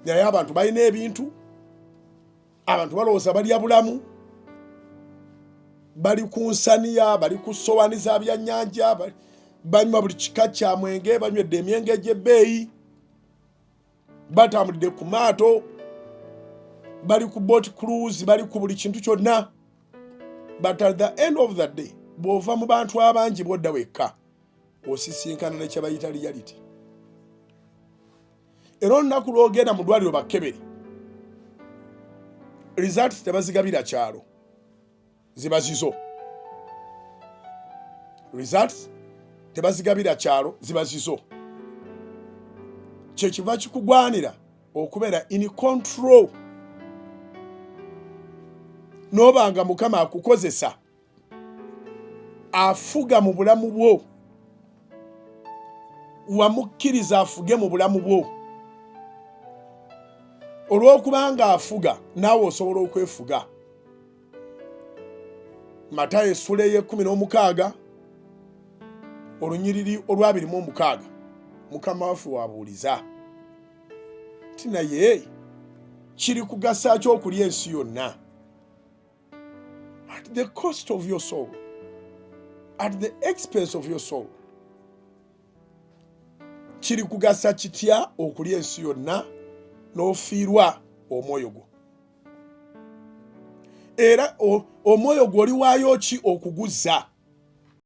Naye abantu balina ebintu, abantu balowooza balya bulamu, bali ku nsaniya, bali ku sowani za byannyanja, banywa buli kika kya mwenge, banywedde emyenge egy'ebbeeyi, batambulidde ku maato, bali ku boat cruise, bali ku buli kintu kyonna. But at the end of the day, bw'ova mu bantu abangi, bw'odda wekka, osisinkana ne kyebayita reality. Era olunaku lw'ogenda mu ddwaliro bakkebere, results tebazigabira kyalo, ziba zizo. Results tebazigabira kyalo, ziba zizo. Kyekiva kikugwanira okubeera in control, n'obanga Mukama akukozesa, afuga mu bulamu bwo, wamukkiriza afuge mu bulamu bwo. Olw'okubanga afuga, naawe osobola okwefuga. Matayo essula ey'e16, olunyiriri olw'26, Mukama waffe wabuuliza ti, "Naye kiri kugasa ki okulya ensi yonna at the cost of your soul, at the expense of your soul?" Kiri kugasa kitya okulya ensi yonna n'ofiirwa omwoyo gwo? Era omwoyo gwo oliwaayo ki okuguzza?